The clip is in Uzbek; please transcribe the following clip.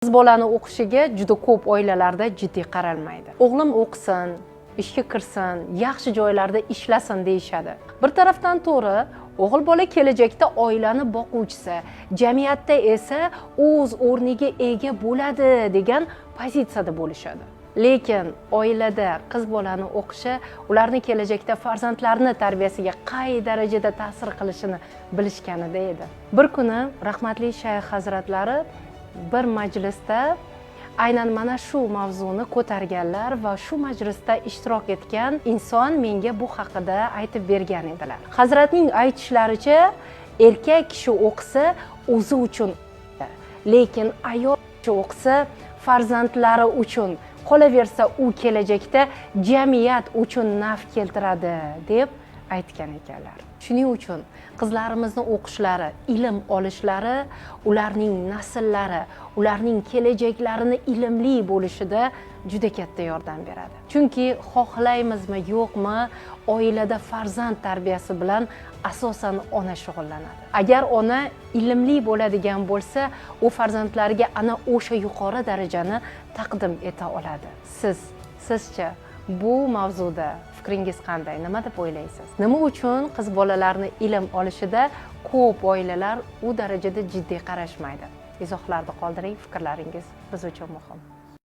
Qiz bolani o'qishiga juda ko'p oilalarda jiddiy qaralmaydi. O'g'lim o'qisin, ishga kirsin, yaxshi joylarda ishlasin deyishadi. Bir tarafdan to'g'ri, o'g'il bola kelajakda oilani boquvchisi, jamiyatda esa o'z o'rniga ega bo'ladi degan pozitsiyada bo'lishadi. Lekin oilada qiz bolani o'qishi ularni kelajakda farzandlarini tarbiyasiga qay darajada ta'sir qilishini bilishganida edi. Bir kuni rahmatli shayx hazratlari bir majlisda aynan mana shu mavzuni ko'targanlar va shu majlisda ishtirok etgan inson menga bu haqida aytib bergan edilar. Hazratning aytishlaricha, erkak kishi o'qisa o'zi uchun, lekin ayol kishi o'qisa farzandlari uchun, qolaversa u kelajakda jamiyat uchun naf keltiradi deb aytgan ekanlar. Shuning uchun qizlarimizni o'qishlari, ilm olishlari ularning nasllari, ularning kelajaklarini ilmli bo'lishida juda katta yordam beradi. Chunki xohlaymizmi, yo'qmi, oilada farzand tarbiyasi bilan asosan ona shug'ullanadi. Agar ona ilmli bo'ladigan bo'lsa, u farzandlariga ana o'sha yuqori darajani taqdim eta oladi. Sizcha bu mavzuda fikringiz qanday? Nima deb o'ylaysiz? Nima uchun qiz bolalarni ilm olishida ko'p oilalar u darajada jiddiy qarashmaydi? Izohlarda qoldiring, fikrlaringiz biz uchun muhim.